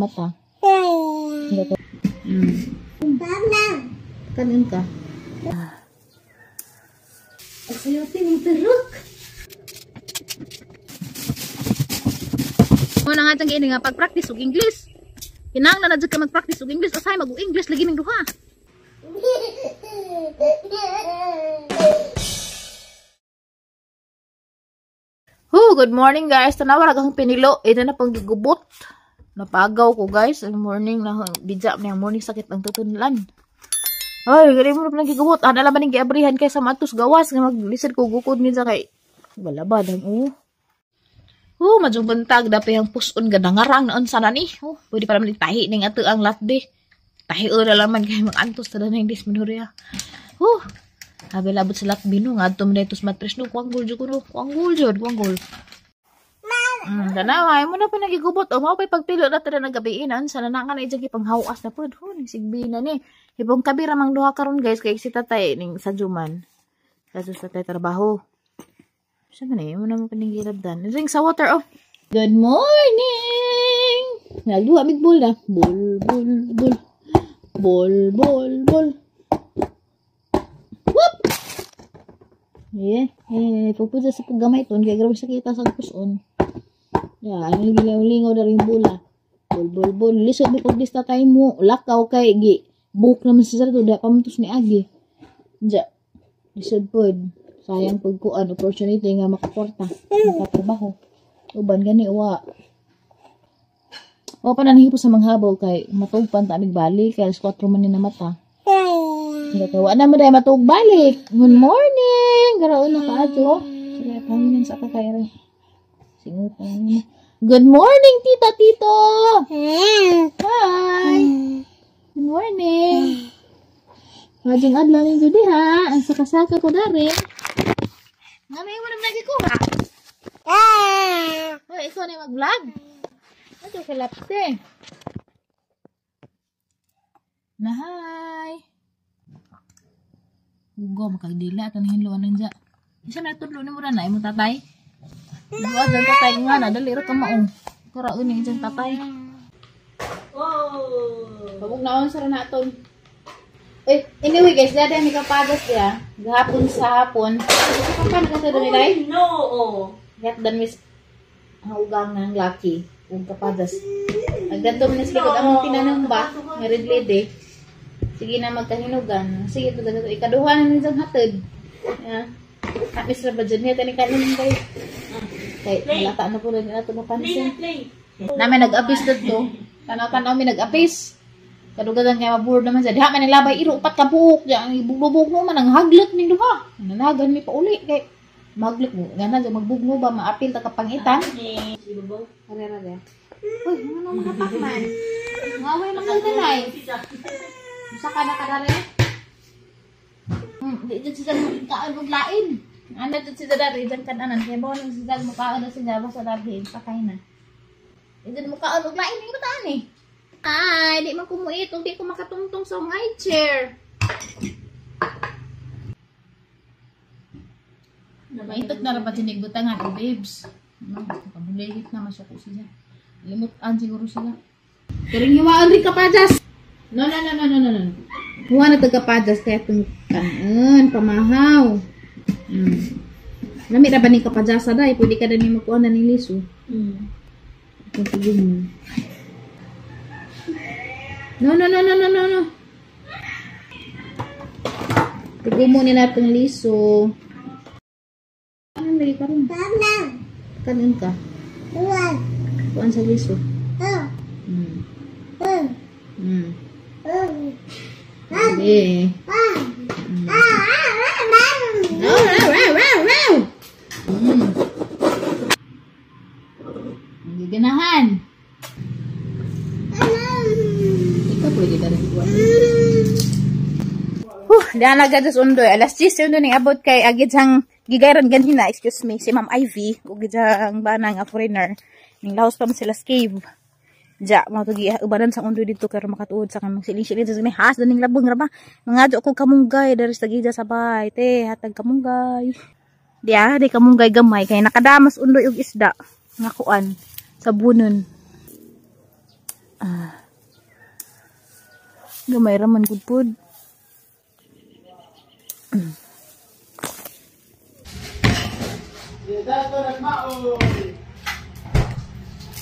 mata. Kanin ka. Sayote mong perok. Muna nga itong nga pag-practice og English. Kinahanglan na jud ka mag-practice og English. Asay mag-English lagi ning duha. Oh, good morning guys. Tanawa ra akong pinilo. Ito na pang gigubot. Napagaw ko guys. Ang morning na bidya niya morning sakit ang tutunlan. Ay, gali mo na gigubot. Ana laman ning giabrihan kay sa matos gawas nga maglisod ko gukod minsa kay balabad ang oh. Oh, madyong bantag dapat ang puson gadangarang na unsa na ni. Oh, pwede pa naman itahi ning ato ang latbe. Tahi ora laman kay magantos ta na dysmenorrhea. Oh, abi labot sa latbe no ngadto man dito sa matres no kuanggol jud kuno, kuanggol jud, kuanggol. Tanawa mo na pa nagigubot. O mao pay pagpilo na ta na gabi inan sa nanangan na ijang gipanghawas na pud. Oh, ning sigbi na ni. Ibong kabira mang duha karon guys kay si tatay ning sa Juman. Sa tatay trabaho. Sa man eh, mo naman paningirabdan. Drink sa water, oh. Good morning! Nagduha mig bol na. Bol, bol, bol. Bol, bol, bol. Whoop! Yeah, eh, pupunta sa paggamay ton. Kaya grabe sa kita sa puson. Yeah, ang lingaw-lingaw na rin bola. Bol, bol, bol. Lisod mo pag-lista tayo mo. Lakaw kay gi. Book naman si Sardo. Da pamuntos ni Agi. Diya. Lisod po. Sayang pagkuan opportunity nga makaporta makatrabaho. Uban gani wa. O pa nanhipo sa manghabaw kay matugpan ta amig balik kay alas 4 man ni namata. Wa na man day matug balik. Good morning. Garaon na kaadto. Sige panginan sa kakay re. Singot. Good morning tita tito. Hi. Good morning. Wajing adlaw ninyo diha. Ang saka-saka ko dari. Nga may mo naman nagikuha. Hoy, ikaw na mag-vlog. Ito kay Lapse. Na hi. Ugo, makagdila. Ito nahinluan nandiya. Isa na tudlo ni mo na imong tatay. Duwa dyan tatay nga na. Dali ra ka maong. Karaon ni dyan tatay. Pabog naon sa naton. Eh, anyway guys, dada may kapagas diya. Gahapon sa hapon. Kapan ka sa dami? No. Oh. Gatdan mis haugang ng lucky ug kapagas. Agdanto man sa likod among tinanong ba, nga red lady. Sige na magkahinugan. Sige to dato ikaduha na niyang hatod. Yeah. Hamis ra ba jud niya tani kanin kay. Kay malata na po rin ato mapansin. Namin nag-apis dadto. Tanaw-tanaw mi nag-apis. Kadugadan kay maboard naman sa diha man nilabay iro upat ka buok diya ang ibugbog mo man ang haglot ning duha. Nanagan mi pauli kay maglot mo ngana jud magbugno ba maapil ta ka pangitan. Karera dia. Uy, ano mga pakman? Ngaway man danay. Usa ka na kadare? Di jud sila kaon og lain. Ana jud sila dari dyan kananan kay mo nang sila mukaon na sila basta darhi sakay na. Di jud mukaon og lain ning bataan eh. Ay, di man kumuit. Hindi ko makatungtong sa my chair. Maitot na rin tinig butangan, oh, babes. No, pabuligit na, masuko sila. Limutan siguro sila. Pero yung hiwaan rin kapajas. No, no, no, no, no, no, no. Huwa na tagapajas kaya itong kanon, pamahaw. Nami na ba ni kapajasa day? Pwede ka na ni magkuha na ni liso. Itong tigil mo. No, no, no, no, no, no, no. Tigumo ni natin liso. Ano lagi ka rin? Kanin ka. Kuan sa liso. Okay. No, raw, raw, raw. Giganahan. Pwede na rin buwan. Daan agad sa undoy. Alas 10 undoy ning abot kay agid sang gigayran ganhina, excuse me, si Ma'am Ivy ug gidang bana nga foreigner. Ning laos pa man sila sa cave. Ja, mao to ubanan sang undoy dito kay makatuod sa kanang siling-siling sa may has ning labong ra ba. Mangadyo ko kamunggay dari sa gida sa bay. Te, hatag kamunggay. Diya, di kamunggay gamay kay nakadamas undoy og isda nga kuan sa bunon. Gamay ra man gud pod.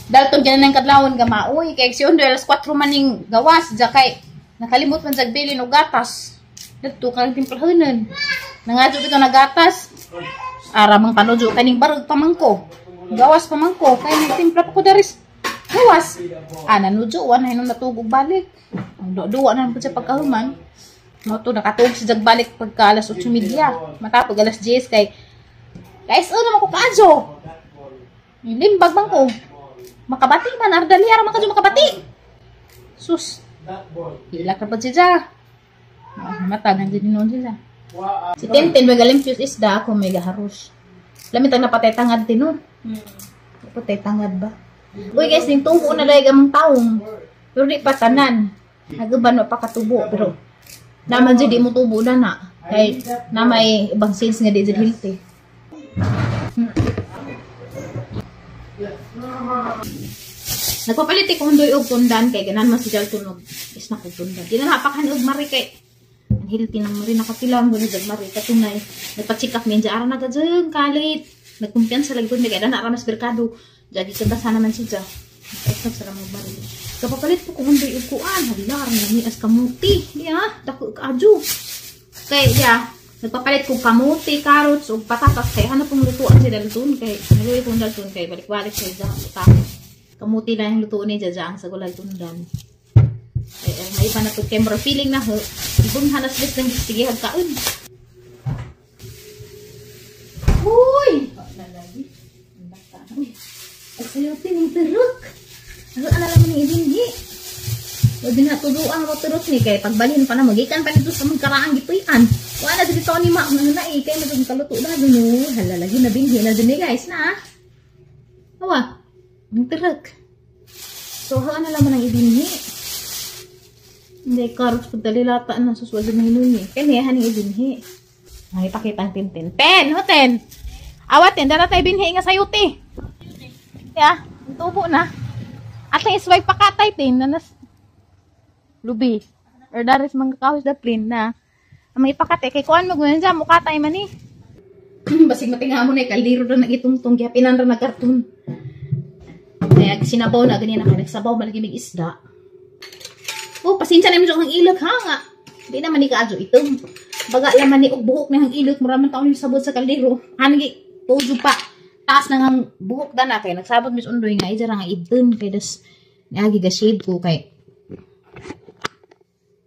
Dalton kina nang kadlawon gamaoy kay si Ondo alas 4 maning gawas ja kay nakalimot man jag bilin og gatas. Dadto kang timplahanan. Nangadyo bitaw nagatas. Ara mang panudyo kaning barog pa man ko. Gawas pa man ko kay nagtimpla pa ko daris. Gawas. Ana nudyo wa na hinom natugog balik. Duwa na pud sa pagkahuman. Mao to nakatuog si jag balik pagka alas 8:30. Matapog alas 10 kay guys, ano man ko kaadyo. Limbag man ko. Makabati man, ardali ara man kadyo makabati. Sus. Hilak ra pud siya. Mata nang din noon sila. Si Tintin may galimpios isda ako may gaharos. Lamit ang napatay tangad tinon. Napatay tangad ba? Uy guys, ning tubo na dayag among taong. Pero di pa tanan. Naguban wa pa katubo pero naman jud di mo tubo na na. Kay na may ibang seeds nga di jud healthy. Nagpapalit ko hundoy og tundan kay ganan man si Dalton og isna ko tundan. Ginanapakan og mari kay ang healthy nang mari nakapilang gud jag mari katunay. Nagpa-check up mi ara na gajeng kalit. Nagkumpiyansa lagi gud kay dana ra mas merkado. Jadi kanta naman siya. Nakaisap sa ramog mari. Kapapalit ko hundoy og kuan, hala ra ni as kamuti. Diya, dako kaadyo. Kay diya nagpapalit ko kamuti, carrots ug patatas kay hanap pong lutuan si Dalton kay naluoy kong Dalton kay balik-balik siya sa utak. Kamuti lang yung lutuan ni Jaja ang sa gulay tundan. Ay, may iba na to kay more feeling na ho. Ibon hanas list ng sige hagkaon. Uy! Lalagi. Ang bata. Uy. Ay sayo ting teruk. Ano ala man ni ibinhi. O dinatuduan mo turok ni kay pagbalhin pa na magikan pa nito sa mga karaang gituyan. Wala dito ni ma na eh kay madung kaluto na no. Hala lagi na binhi na din guys na. Awa. Ang teruk. So haan na laman ang ibinhi. Hindi carrots pagdalilata na suswag na hinuni. Kani haning ibinhi. Ay pakita ang tintin. Ten, hoten. Awatin dara tay binhi nga sayuti. Ya, tubo na. At lang isway pakatay tin nanas lubi. Or daris mga kahos da plin na. Ang mga ipakate kay kuan mo gunan dyan, mukatay man eh. Basig matinga mo na kaldero ra nagitungtong gihapinan ra nagkarton. Kaya sinabaw na ganyan na nagsabaw malagi mig isda. Oh, pasensya na mo ang ilog ha nga. Di naman ni kaadyo itom. Baga laman ni og buhok ni ang ilog mura man taon ni sabot sa kaldero. Hangi tujo pa. Taas na ang buhok dana kay nagsabot mis undoy nga ija ra nga idton kay das niagi ga shave ko kay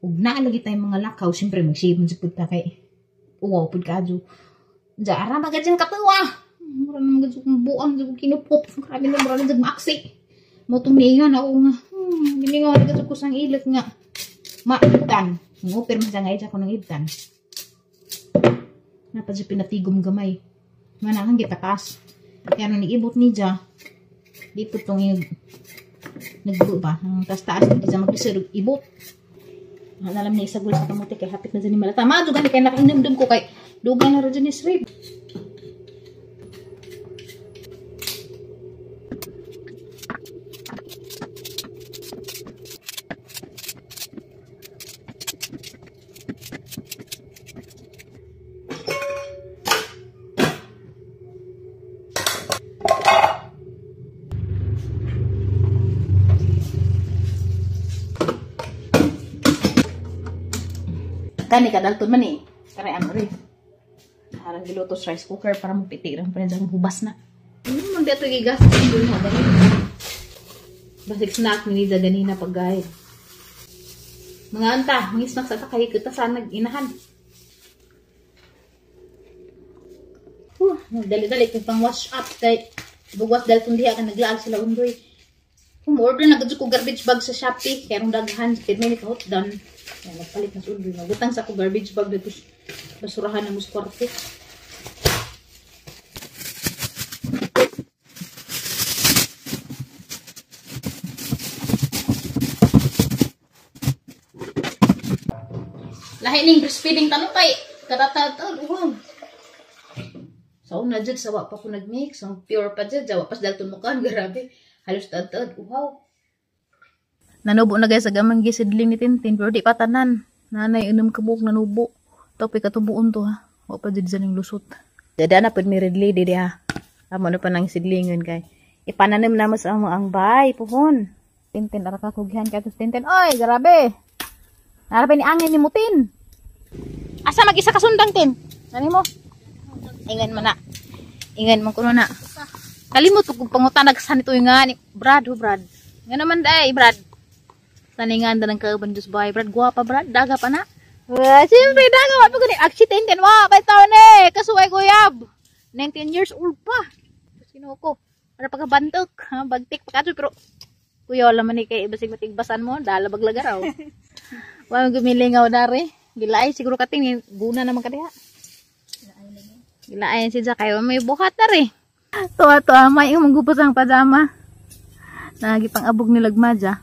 ug naa lagi tay mga lakaw siyempre mag-shave man jud ta kay uwaw pud kaadyo. Ja ara magad jud katuwa. Mura na magad jud buang jud kinupop. Grabe na mura na jud maaksi. Mo tong niingan ako nga. Giningaw na jud ko sang ilok nga maibtan. Nguper man sa nga ija ko nang ibtan. Napa jud pinatigom gamay. Manahang gitakas. Kaya nung nag-ibot ni ja, di po itong nagbuo ba? Ang taas-taas, hindi siya mag-reserve ibot. Alam niya isagol sa kamuti kay hapit na dyan ni malata. Maadyo gani kay nakainumdum ko kay dugay na rin dyan ni Srib. Kani ka dalton man eh. Kani ano rin. Harang giluto sa rice cooker para mapiti rin pa rin hubas na. Ano man dito gigas dun ha gani. Basig snack ni Liza ganina paggay. Mga anta, mga snack sa takay kita sa nag-inahan. Dali-dali kung pang wash up kay bugwas dalton diha ka naglaag sila undoy. Umorder na gud ko garbage bag sa Shopee kay rong daghan pirmi ni kahot dan. Kaya nagpalit na sa undoy. Nagutang sa ko garbage bag dito basurahan na mo sa kwarto. Lahi ning breastfeeding tanong kay katatatag uwang. Sa una jud sawa pa ko nagmix, ang pure pa jud, sawa pas dalton mo kan grabe. Halos taad-taad, uhaw. Nanubo na guys, agamang gisidling ni Tintin, pero di pa tanan. Nanay, 6 ka buok nanubo. Topi katubuon to ha. Wa pa jud sa ning lusot. Dada na pud mi red lady diha. Amo na pa nang sidlingon kay. Ipananim na mas amo ang bay puhon. Tintin ara ka kughan kay Tintin. Oy, grabe. Narape ni angin ni Mutin. Asa mag isa ka sundang tin? Nani mo? Ingan man na. Ingan man kuno na. Kalimot ko pangutanag sa nito nga ni Brad, ho Brad. Nga naman day, Brad. Saningan da ng kauban Diyos bay, Brad, guwapa Brad, daga pa na. Wah, siyempre daga wa pa gani aksi Tintin wa pa taon eh, kasuway guyab. 19 years old pa. Sino ko? Para pagkabantok, ha, bagtik pa kadto pero kuya wala man ni kay basig matigbasan mo, dala baglagaraw. Wa man gumilingaw dare. Gilaay siguro kating guna naman kadiha. Gilaay si Jack kayo may buhat dare. Tuwa-tuwa may manggupos ang pajama. Nagipang abog ni Lagmadja.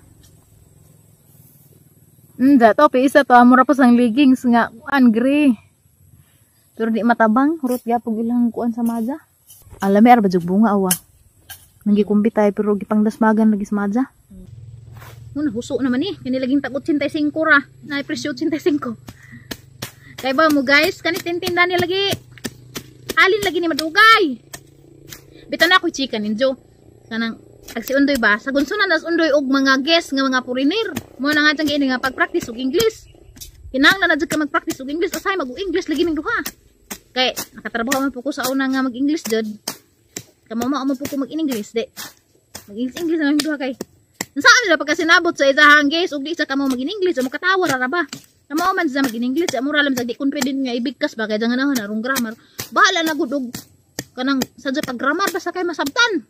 Nda to isa to amura pa sang leggings nga kuan gray. Pero di matabang, hurot gyapon ilang kuan sa madja. Alam mi arba jug bunga awa. Nanggikumbi tayo pero gipangdasmagan lagi sa madja. Muna huso naman eh. Kani laging tag 85 ra. Naay presyo 85. Kay ba mo guys, kani tintinda ni lagi. Halin lagi ni madugay. Bitaw na ako'y chika ninjo. Kanang ag si Undoy ba, sa gunsunan nas Undoy og mga guest nga mga foreigner. Mo na nga dyan gini nga pag-practice og English. Kinahanglan na jud ka mag-practice og English, usahay mag-English lagi ning duha. Kay nakatrabaho man po ko sa una nga mag-English jud. Kamo mao man po ko mag-English di. Mag-English na lang duha kay. Unsa man pagka sinabot sa isahang guest og di sa kamo mag-English, mo katawa ra ba. Kamo man sa mag-English, amo ra lang sa di confident nga ibigkas ba kay dyan nga narong grammar. Bahala na gud og kanang sadya pag grammar basta kay masabtan.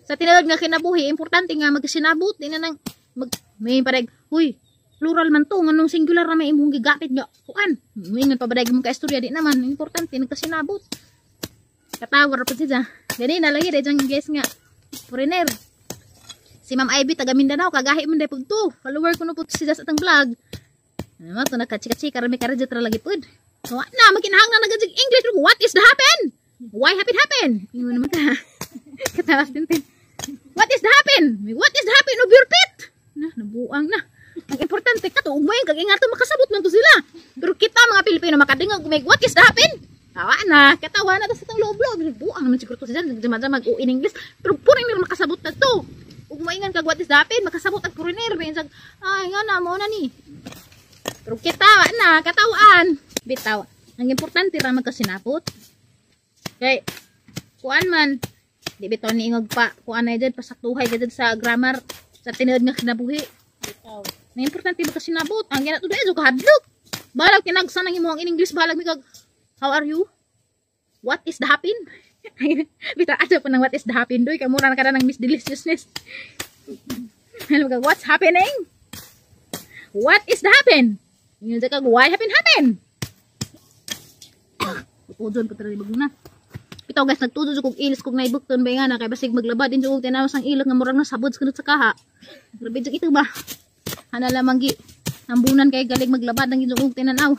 Sa tinuod nga kinabuhi, importante nga magsinabot di na nang mag may pareg, huy, plural man to nganong singular na may imong gigamit nga kuan. Moingon pa badag imong kaistorya di naman importante nagkasinabot. Katawa ra pud siya. Gani na lagi dayang guys nga foreigner. Si Ma'am Ivy taga Mindanao kagahi man day pud to. Follower ko no pud siya sa atong vlog. Ano to nakachika-chika rami ka ra lagi pud. So na makinahanglan na gud English, what is the happen? Why happen happen? Ingon naman ka. Katawas din tin. What is the happen? What is the happen of your pet? Na, nabuang na. Ang importante ka to, ugmay kag ingat makasabot man to sila. Pero kita mga Pilipino makadingog may what is the happen? Tawa na, katawa na ta sa tang loob-loob. Buang man siguro to sila nagdama mag in English. Pero foreigner makasabot na to. Ugmaingan kag what is the happen? Makasabot ang foreigner binsag ay nga na mo na ni. Pero kita wa na, katawaan. Bitaw. Ang importante ra magkasinapot. Kay kuan man di bitaw ni ingog pa kuan na jud pasaktuhay gid sa grammar sa tinuod nga kinabuhi. Bitaw. Na importante ba kasinabot ang gina to dai kahadlok. Balag kinagsan ang imong in English balag mi kag how are you? What is the happen? Bitaw ato pa nang what is the happen doy kay mura na kada nang Miss Deliciousness. Ano kag what's happening? What is the happen? Ingon sa kag why happen happen? Tudon ko diri baguna. Bitaw guys, nagtudo jud kog ilis kog naibukton ba nga na kay basig maglaba din jud kog tinaw sang ilok nga murag nasabod sa kanot sa kaha. Grabe jud ito ba. Hana lamang gi ambunan kay galing maglabad ang jud kog tinanaw.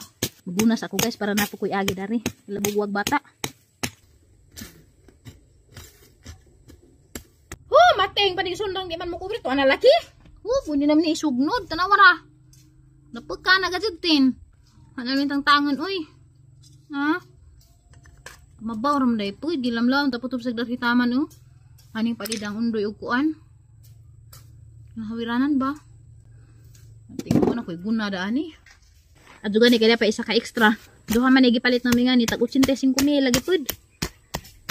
Magunas ako guys para napo koy agi dari. Labugwag bata. Ho, mateng pa di sundang di man mo kubre to ana laki. Ho, pwede naman ni isugnod tanawa ra. Napagka na gajud tin. Hana mintang tangon oy. Ha? Mabaw ram day po, gilamlam tapos tubsag dati taman oh. Aning palidang undoy og kuan. Nahawiranan ba? Tingnan ko na koy guna daan eh. Adto gani kaya pa isa ka extra. Duha man gipalit nami nga ni tag 85,000 lagi pud.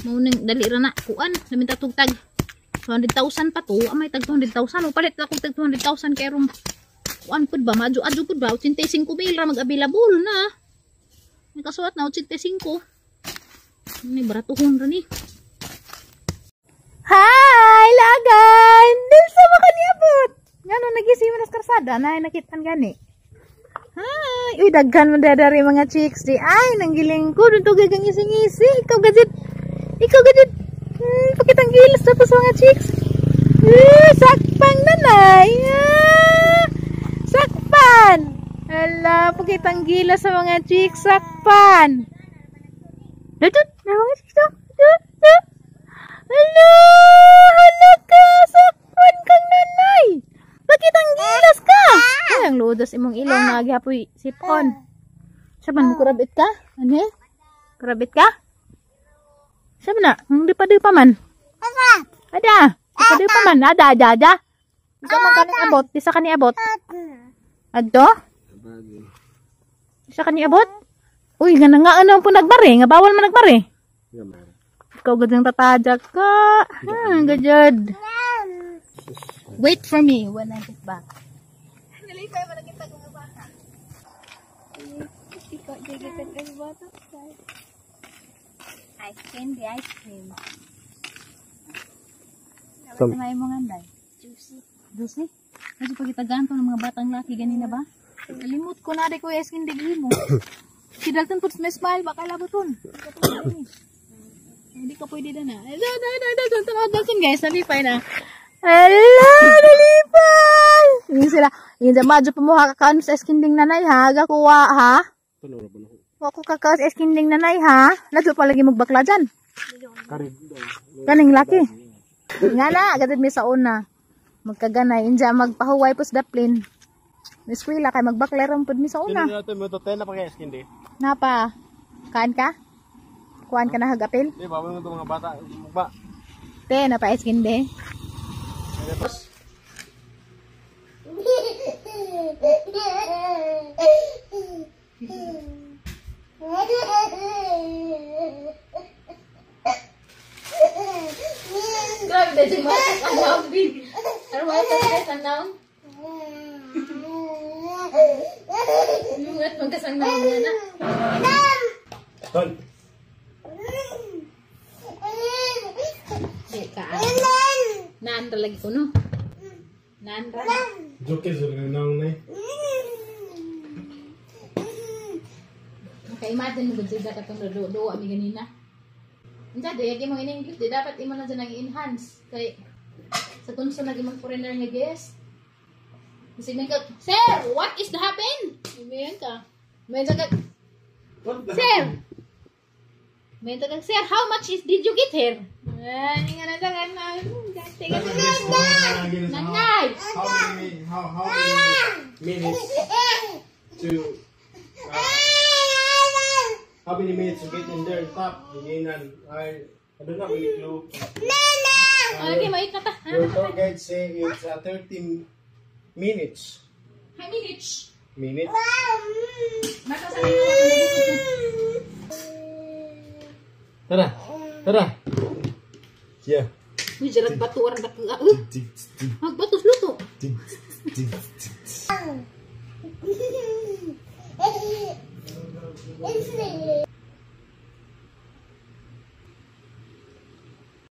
Mao nang dali ra na kuan, lamin ta tugtag 200,000 pa to, amay tag 200,000 o palit na kog tag 200,000 kay rom. Kuan pud ba, madyo-adyo pud ba 85,000 ra mag-available na. Nakasuwat na 85. Ni baratuhon ra ni. Hi, lagan! Dil sa makaniabot. Ngano nagisi man sa karsada na nakitan gani. Hi, uy daghan man dadari mga chicks di. Ay nanggiling ko dun to gagang ngisi-ngisi. Ikaw gajud. Ikaw gajud. Pakitang gilas na to sa mga chicks. Sakpang nanay. Ah, sakpan. Hala, pakitang gilas sa mga chicks, sakpan. Dutut, na mga chicks to. Hala, hala ka, sakpan kang nanay. Pakitang Gilas ka. Ay, ang luodos imong ilong na gihapoy sipon. Sa man mo kurabit ka? Ano? Kurabit ka? Sa man na? Hindi pa di pa man. Ada. Di pa di pa man. Ada, ada, ada. Bisa man kani abot. Bisa kani abot. Adto? Bisa kani abot? Uy, nga nga ano po nagbare? Nga bawal man nagbare. Ikaw gud ang tatajak ka. Gajad. Wait for me when I get back. Nalipay mo na kita kung bata. Ice candy, ice cream. Some- May mga anday. Juicy. Juicy? Kasi pagitagaan to ng mga batang laki, ganina ba? Kalimut ko na rin ko ice candy mo. Si Dalton puts may smile, baka labuton. Hindi ka pwede na na. Ay, da, da, da, da, Dalton, oh, Dalton, guys, nalipay na. Hala, nalipay! Hindi sila, hindi madyo pa mo kakaon sa ice candy nanay ha, gakuha ha. Wa ko kakaon sa ice candy nanay ha. Nadyo pa lagi magbakla dyan. Kaning laki. Nga na, agatid mi sa una. Magkaganay, inja magpahuway po sa daplin. May eskwela kay magbakla ron pud mi sa una. Napa, kaan ka? Kuan ka na hagapil? Di ba, mo mga bata, ba? Te, napa ice candy. Grabe na siya mga kasanaw, bin. Ano ba ito kasanaw? Lungat magkasanaw na na. Tol. Di ka. Naan talaga ko, no? Naan ra. Joke sa nang nay. Maka-imagine mo gud sila katong duwa mi ganina. Unsa di yagi mo in English di dapat imo lang dyan nag-enhance kay sa kung sa nag imong foreigner nga guest. Kasi may ka, "Sir, what is the happen?" Mayan ka. May ka, "Sir." May ka, "Sir, how much is did you get here?" Ay, nga na lang na. Nanay. How many minutes to how many minutes to get in there top? Ginan I don't have any clue. Okay, mait na ta. Your tour guide say it's 13 minutes. How minutes? Minute. Tara. Tara. Yeah. Uy, jarag bato orang dak. Magbato luto.